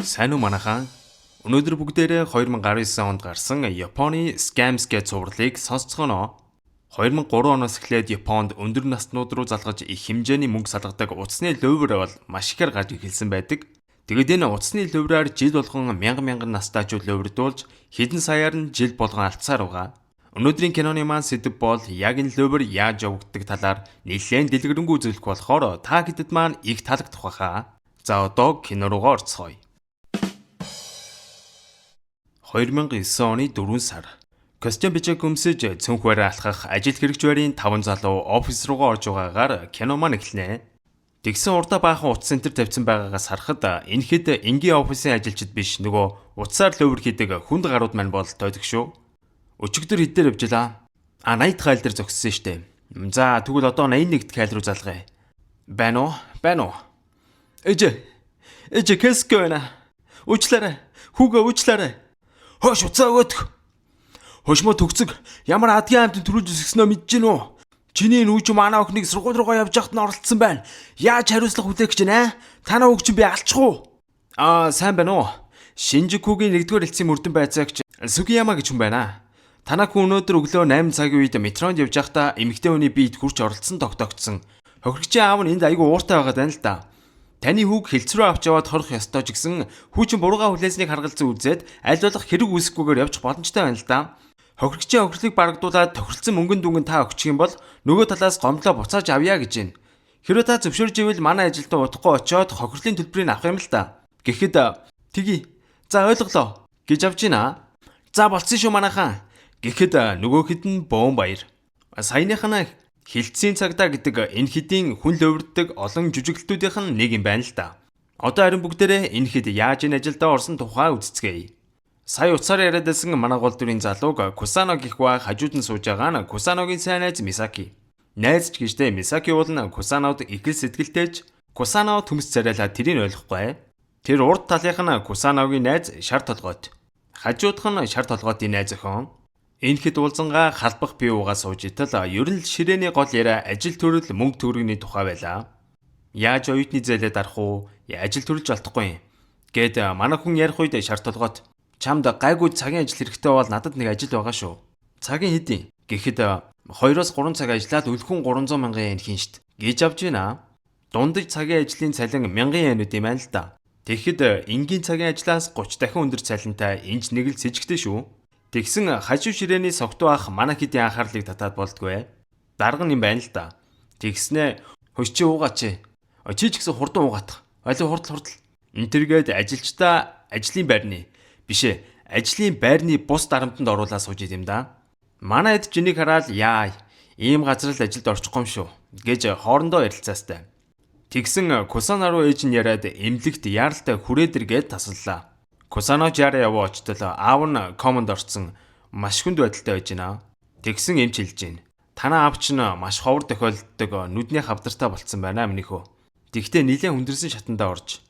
Сайн уу, манайхан? Өнөөдөр бүгдээрээ 2019 онд гарсан Японы Scams гэх цувралыг сонсцгооно. 2003 оноос эхлээд Японд өндөр наснууд руу залгаж их хэмжээний мөнгө салгадаг утасны лувир бол маш ихээр гарч эхэлсэн байдаг. Тэгээд энэ утасны лувраар жил болгон мянган мянган настайчууд лувирдуулж, хэдэн саяар нь жил болгон алдсаар байгаа. Өнөөдрийн киноны маань сэдэв бол яг энэ лувир яаж явагддаг талаар нэлээд дэлгэрэнгүй зөвлөх болохоор та хэдэд маань их таалагдах байхаа. За, одоо кино руугаа орцгоё. 2009 оны 4 сар. Костюм пиджак өмсөж, цүнх бариа алхах ажил хэрэгч байрын 5 залуу офис руугаа орж байгаагаар кино маань эхэлнэ. Тэгсэн урдаа баахан утас центр тавьсан байгаагаас харахад энэ хэд энгийн офисын ажилчид биш, нөгөө утсаар лувир хийдэг хүнд гарууд маань бололтой шүү. Өчигдөр хэд дээр явжлаа? А, 80 дахь айл дээр зогссон штэ. За, тэгвэл одоо 81 дахь айл руу залгая. Байна уу? Байна уу? Ээж. Ээж, кэск байна. Уучлаарай. Хүүгээ уучлаарай. Хөөш, утсаа өгөөдөх. Хошмо төгцөг, ямар адгийн амьтан төрүүлж өсгснөө мэдэж гин үү? Чиний нүүч манай охиныг сургууль руугаа явж байхад нь оролцсон байна. Яаж хариуцлага хүлээх гэж байна? Танаа үг чинь би алчих уу? Аа, сайн байна уу? Шинжикүгийн 1-р хэлтсийн мөрдөн байцаагч Сугияма гэж хүн байна. Танаа хүн өнөөдөр өглөө 8 цагийн үед метронд явж байхдаа эмэгтэй хүний биед хүрч оролцсон тогтоогдсон. Хохирогчийн аав нь энд айгүй ууртай байгаад байна л да. Таны хүүг хэлц рүү авч яваад хорих ёстой ч гэсэн хүү чинь буруугаа хүлээснийг харгалзан үзээд аль болох хэрэг үүсэхгүйгээр явчих боломжтой байна л да. Хохирогчийн хохирлыг барагдуулаад тохиролцсон мөнгөн дүнгэн та өгчих юм бол нөгөө талаас гомдлоо буцааж авъя гэж байна. Хэрвээ та зөвшөөрж ивэл манай ажилдаа удахгүй очиод хохирлын төлбөрийг авах юм л да. Гэхэд тэгье. За, ойлголоо гэж авч байна. За, болцсон шүү, манайхан. Гэхэд нөгөөхөд нь бөөн баяр. Саяных нь хилцийн цагдаа гэдэг энэ хэдийн хүн лувирддаг олон жүжиглэлтүүдийнх нь нэг юм байна л да. Одоо харин бүгдээрээ энэ хэд яаж энэ ажилдаа орсон тухай үзцгээе. Сая утсаар яриад байсан манай гол дүрийн залууг Кусано гэх ба хажууд нь сууж байгаа нь Кусаногийн сайн найз Мисаки. Найз ч гэжтэй, Мисаки уул нь Кусанод их л сэтгэлтэйч Кусано төмс царайлаа тэрийг ойлгохгүй. Тэр урд талынх нь Кусаногийн найз шар толгойт. Хажуудах нь шар толгойтын найз охин. Энэ хэд уулзангаа халбах бие уугаа сууж итэл ер нь л ширээний гол яриа ажил төрөл, мөнгө төгрөгний тухай байлаа. Яаж оюутны зээлээ дарах уу? Ажил төрөлж олдохгүй юм. Гээд манай хүн ярих үед шар толгойт чамд гайгүй цагийн ажил хэрэгтэй бол надад нэг ажил байгаа шүү. Цагийн хэдийн? Гэхэд 2-оос 3 цаг ажиллаад үлхэн 300 мянган йен хийн штт. Гэж авч байна. Дундаж цагийн ажлын цалин 1000 йенүүд юм байна л да. Тэгэхэд энгийн цагийн ажлаас 30 дахин өндөр цалинтай энд нэг л сэжигтэй шүү. Тэгсэн хажуу ширээний согтуу ах манай хэдийн анхаарлыг татаад болдгоо. Дарга нь юм байна л да. Тэгснээ хөөш, чи уугаач. Чи ч гэсэн хурдан уугаатах. Алив, хурдл, хурдл. Энтергээд ажилчдаа ажлын байрны биш ээ, ажлын байрны бус дарамтанд оруулаад сууж идэм да. Манай эд чинийг хараад яа, ийм газар л ажилд орчихгүй юм шүү гэж хоорондоо ярилцаастай. Тэгсэн Кусана руу ээж нь яриад эмнэлэгт яаралтай хүрээдэргээд тасаллаа. Кусано 60 яваа очтол аав нь команд орцсон, маш хүнд байдалтай байж байна. Тэгсэн эмч хэлж байна. Танаа аав чинь маш ховор тохиолддог нүдний хавдартай болцсон байна, минийхөө. Тэгтээ нилээн хүндэрсэн шатандаа орж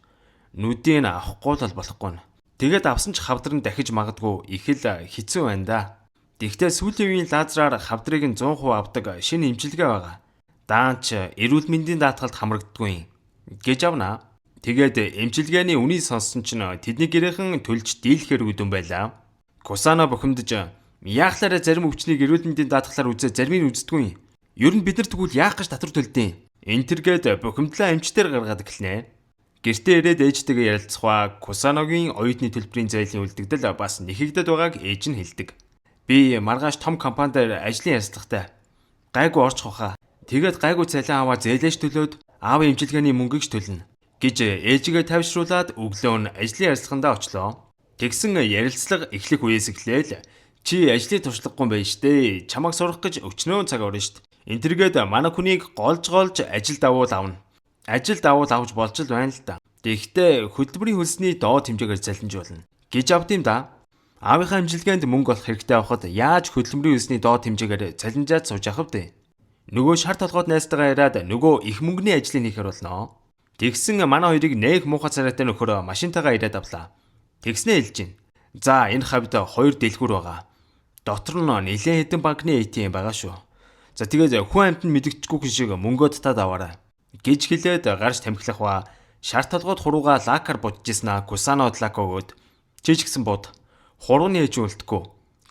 нүдийг нь авахгүй л болохгүй. Тэгээд авсан ч хавдар нь дахиж магадгүй их л хэцүү байна да. Тэгтээ сүүлийн үеийн лазераар хавдрыг нь 100% авдаг шинэ эмчилгээ байгаа. Даанч эрүүл мэндийн даатгалд хамрагддаггүй гэж авна. Тэгээд эмчилгээний үнийг сонссон чинь тэдний гэрийнхэн төлж дийлэхээр үдэн байлаа. Кусана бухимдаж яахлаараа зарим өвчнийг эрүүл мэндийн даатгалаар үзээ, зарим нь үздэггүй. Ер нь бид нар тэгвэл яах гэж татвар төлдөг. Энтергээд бухимдлаа эмчтэр гаргаад эхэлнэ. Гэртээ ирээд ээжтэйгээ ярилцах ба Кусаногийн оюутны төлбөрийн зээлийн үлдэгдэл бас нэхэгдэд байгааг ээж нь хэлдэг. Би маргааш том компани дээр ажлын ярилцлагатай. Гайгүй орчих واخа. Тэгээд гайгүй цалин аваа зээлээш төлөөд аавын эмчилгээний мөнгийг ч төлнө гэж ээжигээ тайвшруулад өглөө нь ажлын ярилцлагандаа очлоо. Тэгсэн ярилцлага эхлэх үеэс эхлээл чи ажлын туршлагагүй юм байна штэ. Чамайг сурах гэж өчнөө цаг орно штэ. Энтергээд манай хүнийг голж голж ажил давуул авна. Ажил давуул авч болж л байна л да. Тэгэхдээ хөдөлмөрийн хөлсний доод хэмжээгээр залинжуулна гэж авд юм да. Аавынхаа эмчилгээнд мөнгө олох хэрэгтэй авахад яаж хөдөлмөрийн хөлсний доод хэмжээгээр цалинжаад сууж явах вэ? Нөгөө шар толгойд найзтайгаа яриад нөгөө их мөнгөний ажлыг хийхээр болно. Тэгсэн манай хоёрыг нээх муухай царайтай нөхөр машинтайгаа ирээд авлаа. Тэгснээ хэлж гин. За, энэ хавьд хоёр дэлгүүр байгаа. Дотор нь нэлээд хэдэн банкны ATM байгаа шүү. За, тэгээд хүн амьтанд мэдэгдэхгүй шиг мөнгөө татаад аваарай гэж хэлээд гарч тамхилах ба Шар толгойд хуруугаа лакар будчихсан Кусано лак өгөөд чи ч гэсэн бод. Хурууны ээж үлдэхгүй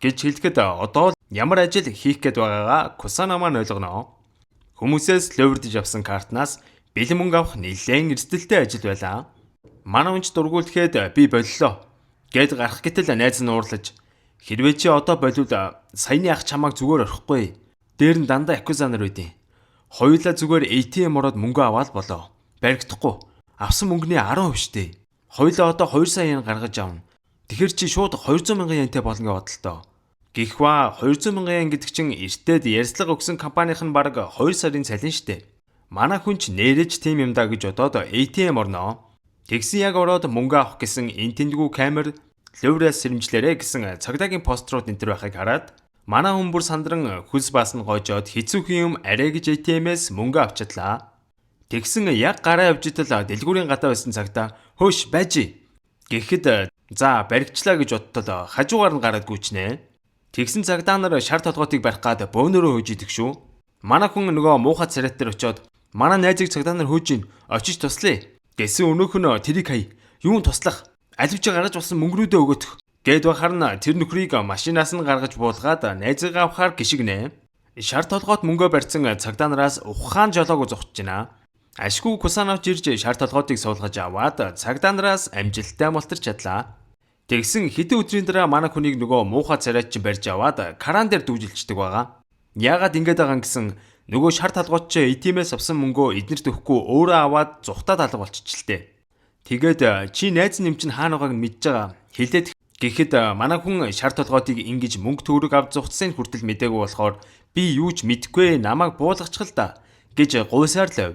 гэж хэлэхэд одоо л ямар ажил хийх гээд байгаагаа Кусано маань ойлгоно. Хүмүүсээс луурдж авсан картнаас бэлэн мөнгө авах нэлээн эрсдэлтэй ажил байлаа. Манай хүнч дургуулхэд би боллоо гэд гарах гэтэл найз нь уурлаж хэрвээ чи одоо болвол саяны ах чамааг зүгээр орхихгүй. Дээр нь дандаа якуза нар байдیں۔ Хоёулаа зүгээр ATM ороод мөнгө аваад болоо. Баригдахгүй. Авсан мөнгөний 10% штэ. Хоёулаа одоо 2 сая йен гаргаж авна. Тэгэхэр чи шууд 200 мянган йентэй болно гэж бодлоо. Гэх ба 200 мянган йен гэдэг чинь эртээд ярьцлага өгсөн компанийн нь бараг 2 сарын цалин штэ. Манай хүн ч нэрэж тийм юм да гэж бодоод ATM орноо. Тэгсэн яг ороод мөнгө авах гэсэн эн тэндгүү камер лувраас сэрэмжлээрэ гэсэн цагдаагийн пострууд энэ төр байхыг хараад манай хүн бүр сандран хөлс баасна гойжоод хэцүүхэн юм арай гэж ATM-ээс мөнгө авчидлаа. Тэгсэн яг гараа явж идэл дэлгүүрийн гадаа байсан цагтаа хөөш байж гэхэд за баригчлаа гэж бодтол хажуугаар нь гараад гүйчнэ. Тэгсэн цагдаа нар шар толгоотыг барих гад бөөнөрөө хөөж идэх шүү. Манай хүн нөгөө муухай царайт дээр очиод манай найзыг цагдаа нар хөөж ийн очиж туслая гэсэн өнөөх нь тэрийг хай юун туслах аливч гаргаж болсон мөнгнүүдээ өгөөдөх гэд бахар нь тэр нөхрийг машинаас нь гаргаж буулгаад найзыгаа авахар гიშгнэ. Шар толгойд мөнгөө барьсан цагдаа нараас ухаан жолоог зогтож байна. Ашгүй Кусановч ирж шар толгойтыг суулгаж аваад цагдаа нараас амжилттай мултарч чадлаа. Тэгсэн хэдэн өдрийн дараа манай хүнийг нөгөө муухай царайч чинь барьж аваад каран дээр дүүжилчдэг байгаа. Яагаад ингэж байгаа юм гэсэн нөгөө шар толгойч чи ATM-ээс авсан мөнгөө эднэрт өгөхгүй өөрөө аваад зүхтаад алга болчихлээ. Тэгээд чи найз нэм чинь хаана байгааг нь мэдж байгаа. Хэлээд гэхэд манай хүн шар толгойтыг ингэж мөнгө төгрөг авч зүхтсыг хүртэл мдээгүй болохоор би юу ч мэдэхгүй намайг буулгачих л да гэж гуйсаар л байв.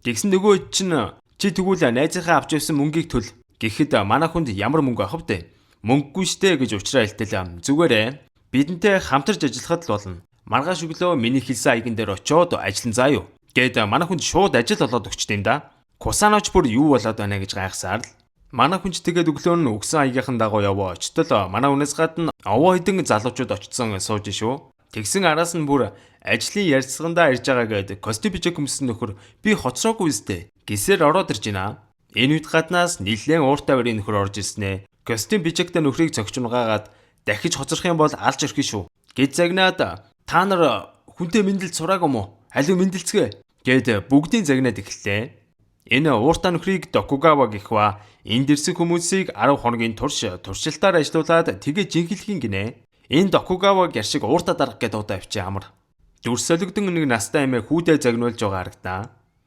Тэгсэн нөгөө чинь чи тэгвэл найзынхаа авч явсан мөнгийг төл гэхэд манай хүнд ямар мөнгө авах вэ? Мөнгөгүй штэ гэж уучраа хэлтэл зүгээрээ бидэнтэй хамтарч ажиллахад л болно. Маргааш өглөө миний хэлсэн аяган дээр очиод ажиллан заа юу гэд манай хүнд шууд ажил олоод өгчт юм да. Кусаноч бүр юу болоод байна гэж гайхсаар л манай хүн ч тэгээд өглөө нь өгсөн аягийнхан дагуу яваа очтол манай хүнээс гадна овоо хэдэн залуучууд очсон сууж шүү. Тэгсэн араас нь бүр ажлын ярьцлагандаа ирж байгаа гэд костюм пижак өмссөн нөхөр би хоцроогүй үстэй гисээр ороод ирж байна. Энэ үед гаднаас нэлээд ууртай барийн нөхөр орж ирснэ. Костюм пижактай нөхрийг цогчунгаагаад дахиж хоцрох юм бол алж орхино шүү. Гэж загнаад та нар хүнтэй мэндэлд сураагүй мó? Алив мэндэлцгээ гэд бүгдийн загнаад эхэллээ. Энэ ууртай нөхрийг Докугава гэх ба энд ирсэн хүмүүсийг 10 хоногийн турш туршилтаар ажилуулад тэгээ жинхлэхийн гинэ. Энэ Докугава гэр шиг ууртай дарга гэдэг удаа авчи амар. Дүрс солигдон нэг настай эмээ хүүдээ загнуулж байгаа харагдаа.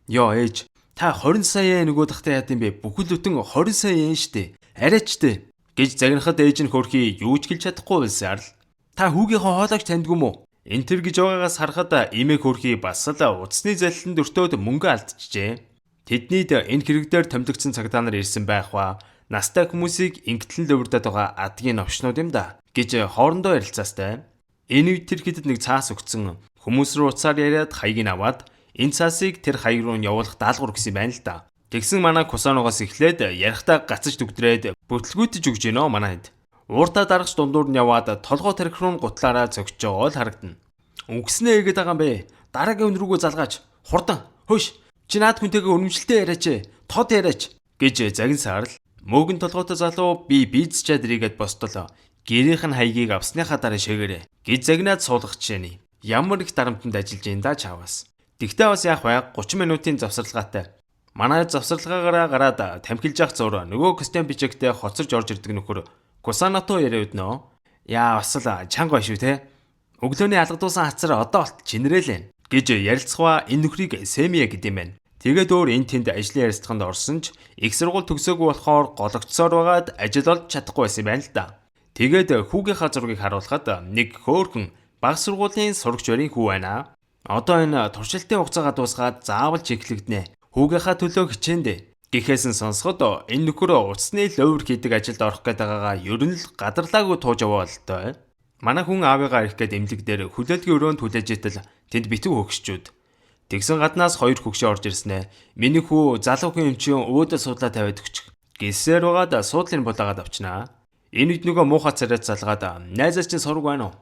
Йоо ээж та 20 сая нөгөө тахтай яд юм бэ? Бүхэл бүтэн 20 сая yen штэ. Арайч штэ гэж загнахад ээж нь хөрхий юу ч хэлж чадахгүй байсаар л та хүүгийнхээ хоолойг таньдгүй мүү? Энэ тэр гэж байгаагаас харахад эмээ хөрхий бас л утасны залиланд өртөөд мөнгө алдчихжээ. Тэднийд энэ хэрэг дээр томилогдсон цагдаа нар ирсэн байх ба настай хүмүүсийг ингэтлэн лөвөрдөд байгаа адгийн новшнууд юм да гэж хоорондоо ярилцаастай. Энэ үед тэр хэдэд нэг цаас өгцөн хүмүүс рүү утсаар яриад хаягийг аваад энэ цаасыг тэр хаяг руу нь явуулах даалгавар өгсөн юм байна л да. Тэгсэн манай Кусаногоос эхлээд ярихтаа гацаж дүгдрээд бүтлгүүтэж өгч гинөө манай хэд. Ууртаа дарагч дундуур нь яваад толгой тарих руу гутлаараа цогцож байгаа л харагдана. Үгснээ игээд байгаа юм бэ. Дараагийн өн рүүгөө залгаач. Хурдан. Хөөш. Чи наад хүнтэйгээ үнэмшилтэй яриач. Тод яриач гэж загинсаар л мөөгөн толгойтой залуу би бизнес чадрыгээд бостол гэрийнх нь хаягийг авсныхаа дараа шэгэрэ гэж загнаад суулгах жишээний. Ямар их дарамтанд ажиллаж ин да чаваас. Тэгтээ бас яах вэ? 30 минутын завсарлагаатай. Манай завсарлагаагаараа гараад тамхилж явах зур нөгөө костюм бичэгтэй хоцорж орж ирдэг нөхөр Кусанато яриад нөө. Яа бас л чанга байна шүү те. Өглөөний алгадуусан хацар одоо болт чинрээлээ гэж ярилцгаа энэ нөхрийг Сэмия гэдэм байна. Тэгээд өөр энэ тэнд ажлын ярилцлаганд орсон ч их сургууль төгсөөгүй болохоор гологдсоор байгаад ажил олж чадахгүй байсан юм байна л да. Тэгээд хүүгийнхаа зургийг харуулхад нэг хөөхөн баг сургуулийн сурагч барийн хүү байна. Одоо энэ туршилтын хугацаагаа дуусгаад заавал чиглэгдэнэ. Хүүгийнхаа төлөө хичээндэ. Гэхээс нь сонсоход энэ нөхөр утасны ловер хийдэг ажилд орох гээд байгаагаа ер нь л гадарлаагүй тууж яваа болтой. Манай хүн аавыгаа ирэх гээд эмнэлэг дээр хүлээлгийн өрөөнд хүлээж итэл тэнд битүү хөгшчүүд. Тэгсэн гаднаас хоёр хөгшөө орж ирснэ. Миний хүү залуу хүн юм чинь өөдөө суудлаа тавиад өгчих. Гэсээр байгаад суудлын булаагаад авчнаа. Энэ үед нөгөө муухай царайт залгаад найзаас чинь сураг байна уу?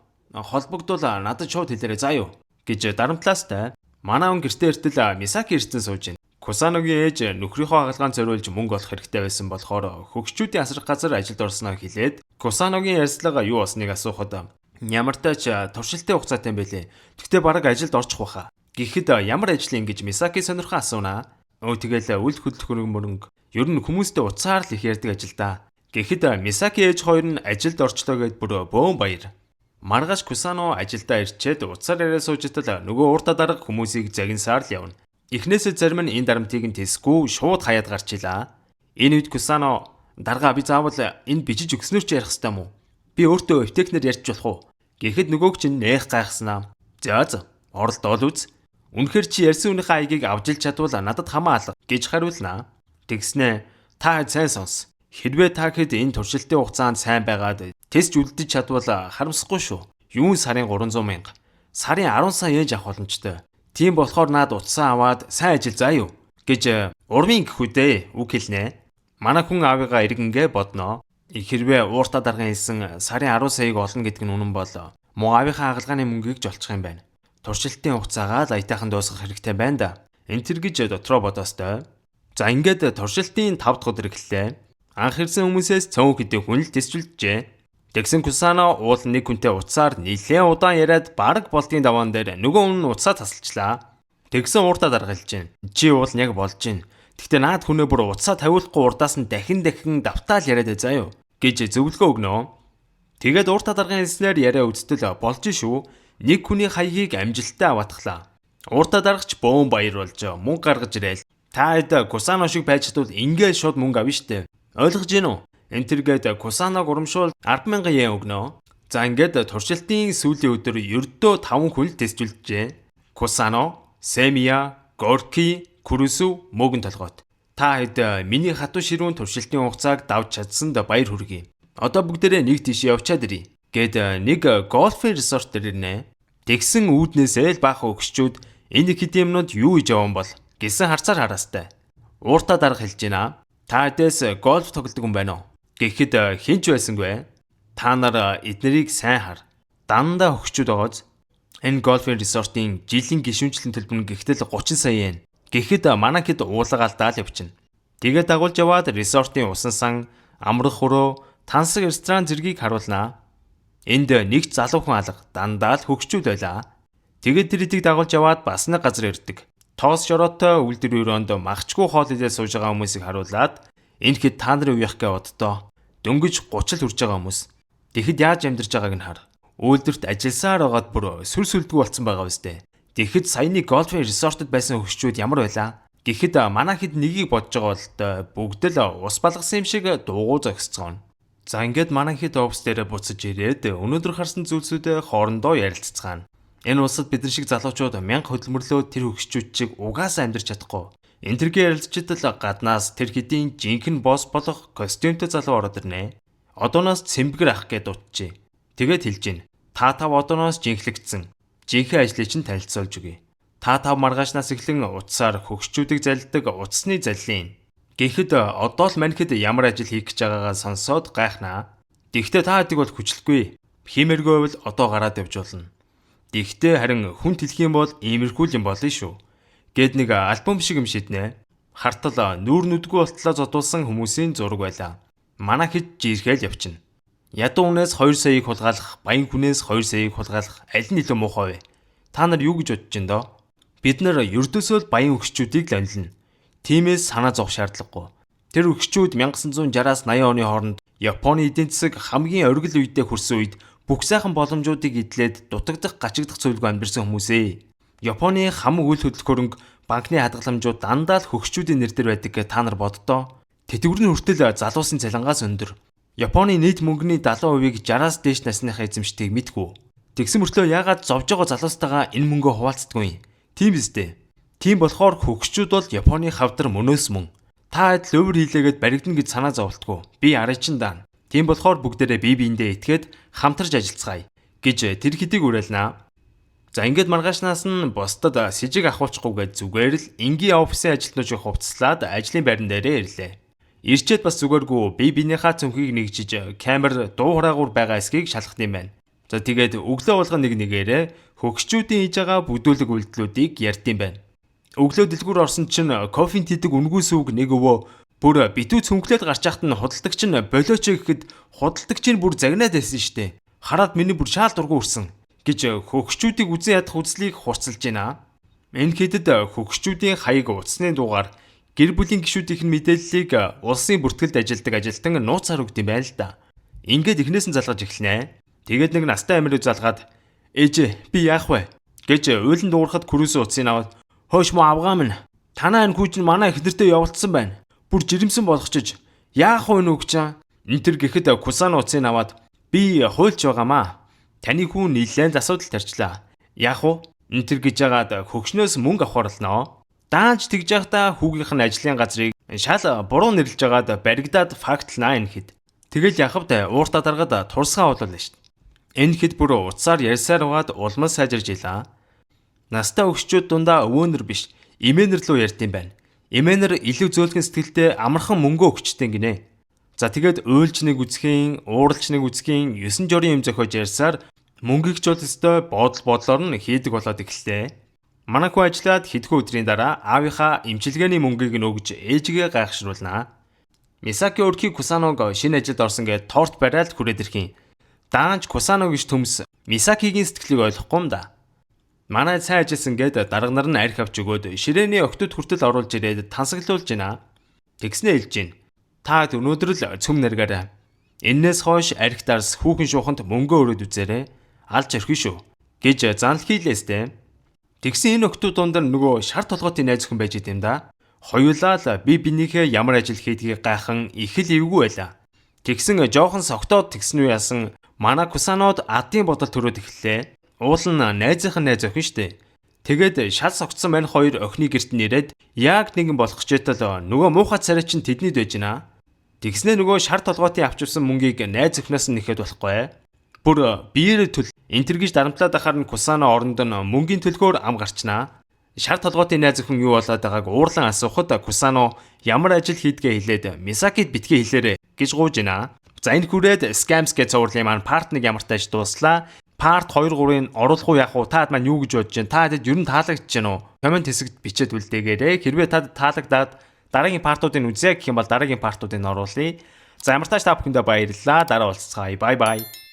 Холбогдвол надад шууд хэлээрэй заа юу гэж дарамтлаастай. Манай хүн гэртээ эртэл Мисаки ирсэн сууж байна. Кусаногийн ээж нөхрийнхөө хагалгаанд зориулж мөнгө олох хэрэгтэй байсан болохоор хөгшчүүдийн асрах газар ажилд орсноо хэлээд Кусаногийн ярьцлага юу болсныг асуухад ямартай ч туршилтын хугацаатай юм байлээ. Тэгтээ бараг ажилд орчих байхаа. Гэхэд ямар ажил юм гэж Мисаки сонирхон асуунаа. Өө тэгэл үл хөдлөх хөрөнгө мөрөнгө ер нь хүмүүстэй уцаар л их ярьдаг ажил да. Гэхэд Мисаки ээж хоёр нь ажилд орчлоо гэд бүр бөөн баяр. Маргааш Кусано ажилдаа ирчээд уцаар яриа сууж итал нөгөө урдаа дарга хүмүүсийг загинсаар л явна. Эхнээсээ зарим нь энэ дарамтыг нь тэсгүй шууд хаяад гарч илаа. Энэ үед Кусано дарга би заавал энэ бичиж өгснөөр чи ярих ёстой юм уу? Би өөртөө эвтэхнэр ярьж болох уу? Гэхэд нөгөөг чинь нээх гайхснаа. За за оролдоол үз. Үнэхээр чи ярьсан үнийхээ аягийг авч ил чадвал надад хамаа алга гэж хариулнаа. Тэгснэ та сайн сонс. Хэрвээ та хэд энэ туршилтын хугацаанд сайн байгаад тест үлдэж чадвал харамсахгүй шүү. Юун сарын 300 мянга. Сарын 10 сая ээж авах боломжтой. Тийм болохоор наад утсаа аваад сайн ажил заа юу гэж урмын гэхүүдээ үг хэлнэ. Манай хүн аавыгаа иргэнгээ бодноо. Хэрвээ ууртаа дарган хэлсэн сарын 10 саяыг олно гэдэг нь үнэн бол муу аавынхаа хагалгааны мөнгийг жолчих юм байна. Туршилтын хугацаагаа л аятайхан дуусгах хэрэгтэй байна да. Энэ тэр гэж дотроо бодоостой. За ингээд туршилтын 5 дахь өдөр эхэллээ. Анх ирсэн хүмүүсээс цөөн хэдэн хүн л тестэлжээ. Тэгсэн Кусано уул нэг хүнтэй утсаар нилээн удаан яриад бараг болдгийн даваан дээр нөгөө хүн нь утсаа тасалчлаа. Тэгсэн ууртаа даргалж гин. Чи уул нь яг болж гин. Тэгтээ наад хүнээ бүр утсаа тавиулахгүй урдаас нь дахин дахин давтаал яриад бай заа юу гэж зөвлөгөө өгнө. Тэгээд ууртаа даргын хэлснээр яриа үздэл болж шүү. Нэг хүний хаягийг амжилттай аваатглаа. Ууртаа даргач бөөн баяр болж мөнгө гаргаж ирээл. Та хэд Кусано шиг байж чадвал ингээд шууд мөнгө авна штэ. Ойлгож гин үү? Энтергээд Кусаног урамшуул 10,000 йен өгнө. За ингээд туршилтын сүүлийн өдөр ердөө 5 хүн л тестэлжээ. Кусано, Семия, Горки, Курусу мөөгөн толгойт. Та хэд миний хатуу ширүүн туршилтын хугацааг давж чадсанд баяр хүргэе. Одоо бүгдээрээ нэг тийш явчаад ирье. Гэт нэг гольфын resort дээр ирнэ. Тэгсэн үүднээсээ л баахан өгчүүд энэ их хэдийн юмнууд юу хийж явсан бол гэсэн харцаар хараастай. Ууртаа дарга хэлж байна. Та хэдээс гольф тоглодог юм байна уу? Гэхэд хэн ч байсангүй. Та нар эднэрийг сайн хар. Дандаа хөгчүүд байгааз. Энэ гольфын resort ын жилийн гишүүнчлэн төлбөр нь гэхтэл 30 сая йен. Гэхэд манай хэд уулга алдаал явчихна. Тэгээд дагуулж яваад resort ын усан сан, амрах өрөө, тансаг ресторан зэргийг харуулнаа. Энд нэг ч залуу хүн алга, дандаа л хөгшчүүд байлаа. Тэгээд тэр эдийг дагуулж яваад бас нэг газар ирдэг. Тоос шороотой үйлдвэр өрөөнд махчгүй хоол идээ сууж байгаа хүмүүсийг харуулад энэ хэд та нарын үеих гэ боддоо. Дөнгөж 30 л хүрж байгаа хүмүүс. Тэгэхэд яаж амьдарч байгааг нь хар. Үйлдвэрт ажилласаар байгаад бүр сүр сүлдгүй болцсон байгаа үстэй. Тэгэхэд саяны гольфын resort од байсан хөгшчүүд ямар байлаа? Гэхэд манай хэд нэгийг бодож байгаа болтой бүгд л ус балгасан юм шиг дуугуу зогсцгооно. За ингээд манай хэд офис дээр буцаж ирээд өнөөдөр харсан зүйлсүүдээ хоорондоо ярилццгаана. Энэ улсад бид нар шиг залуучууд мянга хөдөлмөрлөө тэр хөгшчүүд чиг угаасаа амьдарч чадахгүй. Энтергийн ярилцчихдээ гаднаас тэр хэдийн жинхэнэ босс болох костюмтэй залуу ороод ирнэ. Одооноос цэмбгэр ах гэж дутжээ. Тэгээд хэлж гин. Та тав одооноос жинхлэгдсэн. Жинхэнэ ажлыг чинь танилцуулж өгье. Та тав маргаашнаас эхлэн утсаар хөгшчүүдийг залддаг утасны заллин. Гэхэд одоо л манхэд ямар ажил хийх гэж байгаагаа сонсоод гайхнаа. Тэгвэл та хэдийг бол хүчлэхгүй. Хиймээргүй байвал одоо гараад явж болно. Тэгвэл харин хүн тэлэх юм бол иймэрхүү л юм болно шүү. Гэт нэг альбом шиг юм шиднэ. Хартал нүүр нүдгүй болтлоо зодуулсан хүмүүсийн зураг байлаа. Манай хэд жирхэл явчихна. Ядуу хүнээс 2 саяыг хулгайлах, баян хүнээс 2 саяыг хулгайлах аль нь илүү муухай вэ? Та нар юу гэж бодож байна доо? Бид нар ердөөсөө л баян өгчүүдийг л онилно. Тиймээс санаа зовох шаардлагагүй. Тэр өгчүүд 1960-аас 80 оны хооронд Японы эдийн засаг хамгийн оргил үедээ хүрсэн үед бүх сайхан боломжуудыг эдлээд дутагдах, гачигдах зүйлгүй амьдарсан хүмүүсээ. Японы хамаг үйл хөдлөх хөрөнгө, банкны хадгаламжууд дандаа л хөгшчүүдийн нэр дээр байдаг гэж та нар боддоо. Тэтгэвэр нь хүртэл залуусын цалингаас өндөр. Японы нийт мөнгөний 70%-ийг 60-аас дээш насныхаа эзэмшдгийг мэдгүй. Тэгсэн мөртлөө яагаад зовж байгаа залуустайгаа энэ мөнгөө хуваалцдаггүй юм? Тийм биз дээ. Тийм болохоор хөгшчүүд бол Японы хавдар мөнөөс мөн. Та хэд лөвөр хийлээгээд баригдана гэж санаа зовлтгүй. Би арайчин даана. Тийм болохоор бүгдээрээ бие биендээ итгээд хамтарч ажиллацгаая гэж тэр хэдийг уриалнаа. За ингээд маргаашнаас нь бусдад сэжиг ахуулчихгүй гэж зүгээр л энгийн офисын ажилтнууд шиг хувцаслаад ажлын байран дээрээ ирлээ. Ирчээд бас зүгээргүй бие биенийхээ цүнхийг нэгжиж камер дуу хураагуур байгаа эсхийг шалгах юм байна. За тэгээд өглөө болгон нэг нэгээрээ хөгшчүүдийн хийж байгаа бүдүүлэг үйлдэлүүдийг ярьдсан байна. Өглөө дэлгүүр орсон чинь кофеин тийдэг үнэгүй сүүг нэг өвөө бүр битүү цүнхлээд гарч яхад нь худалдагч нь болооч гэхэд худалдагч нь бүр загнаад байсан штэ. Хараад миний бүр шаал дургу үрсэн гэж хөгшчүүдийг үзэн ядах үзлийг хурцлж байна. Энэ хэдэд хөгшчүүдийн хаяг, утасны дугаар, гэр бүлийн гишүүдийнх нь мэдээллийг улсын бүртгэлд ажилладаг ажилтан нууцаар өгд юм байна л да. Ингээд эхнээс нь залгаж эхэлнэ. Тэгээд нэг настай амир залгаад, "Ээжээ, би яах вэ?" гэж уйлан дуугарахад Крүсэн утсыг аваад, "Хөөш мó авгаа минь. Танаа энэ хүүчин манай эхнэртэй явуулсан байна. Бүр жирэмсэн болгочиж. Яах вэ нүг чаа?" Энэ тэр гэхэд Кусан утсыг аваад, "Би хуульч байгаамаа. Таны хүн нэлээд асуудал тарчлаа. Яах вэ?" Энэ тэр гэж яагаад хөгшнөөс мөнгө авахар болноо. Даанч тэгж явахдаа хүүгийнх нь ажлын газрыг шал буруу нэрлж байгаад баригдаад фактлнаа энэ хэд. Тэгэл яхавд ууртаа даргаад турсгаа болол шүү дээ. Энэ хэд бүр утсаар ярьсаар байгаад улмал сайжирж илаа. Настай өгчүүд дундаа өвөөнөр биш, эмээнэр лүү ярьд юм байна. Эмээнэр илүү зөөлхөн сэтгэлтэй, амархан мөнгө өгчтэй гинэ. За, тэгээд уйлж нэг үзхийн, ууралж нэг үзхийн, 9 жорын юм зохиож ярьсаар мөнгийг ч бол өстой бодол бодлоор нь хийдэг болоод эхэллээ. Манай хүү ажиллаад хэдхэн өдрийн дараа аавынхаа эмчилгээний мөнгийг нь өгж ээжигээ гайхшруулнаа. Мисаки өрхий Кусаног шинэ ажилд орсон гээд торт бариад хүрээд ирэх юм. Даанч Кусано гэж төмс Мисакигийн сэтгэлийг ойлгохгүй юм да. Манай сайн ажилласан гээд дарга нар нь арх авч өгөөд ширээний октод хүртэл оруулж ирээд тансаглуулж байна. Тэгснээ хэлж гин. "Та өнөөдөр л цөм нэргээрэй. Эннээс хойш арх дарс хүүхэн шууханд мөнгө өрөөд үзээрэй. Алж орхино шүү" гэж занл хийлээстэй. Тэгсэн энэ октод дунд нөгөө шар толгойтын найз охин байж идэм да. Хоёулаа л би бинийхээ ямар ажил хийдгийг гайхан их л эвгүй байлаа. Тэгсэн жоохон согтоод тэгсэн үү яасан, манай Кусанод адын бодол төрөөд эхэллээ. Уул нь найзынх нь найз охин штэ. Тэгээд шал согтсон мань хоёр охины гэрт нэрээд яг нэгэн болох читэл нөгөө муухай царай чинь тэднийд байж гинэ. Тэгснээ нөгөө шар толгойтын авчирсан мөнгийг найз охиноос нь нэхэд болохгүй. Бүр биеэрээ төл энтер гэж дарамтлаад ахаар нь Кусано оронд нь мөнгийн төлгөөр ам гарчнаа. Шар толгойтын найз охин юу болоод байгааг уурлан асуухад Кусано ямар ажил хийдгээ хэлээд Мисакид битгий хэлээрэ гэж гуйж гинэ. За, энэ хүрээд Scams гэж цувралын маань part 1 ямартай ч дууслаа. Part 2 3-ыг оруулах уу, яах уу? Та маань юу гэж бодож байна? Та хэд ер нь таалагдж байна уу? Comment хэсэгт бичээд үлдээгээрэй. Хэрвээ тад таалагдаад дараагийн part уудыг үзье гэх юм бол дараагийн part уудыг оруулъя. За, ямартай ч та бүхэндээ баярлалаа. Дараа уулзцгаая. Bye bye.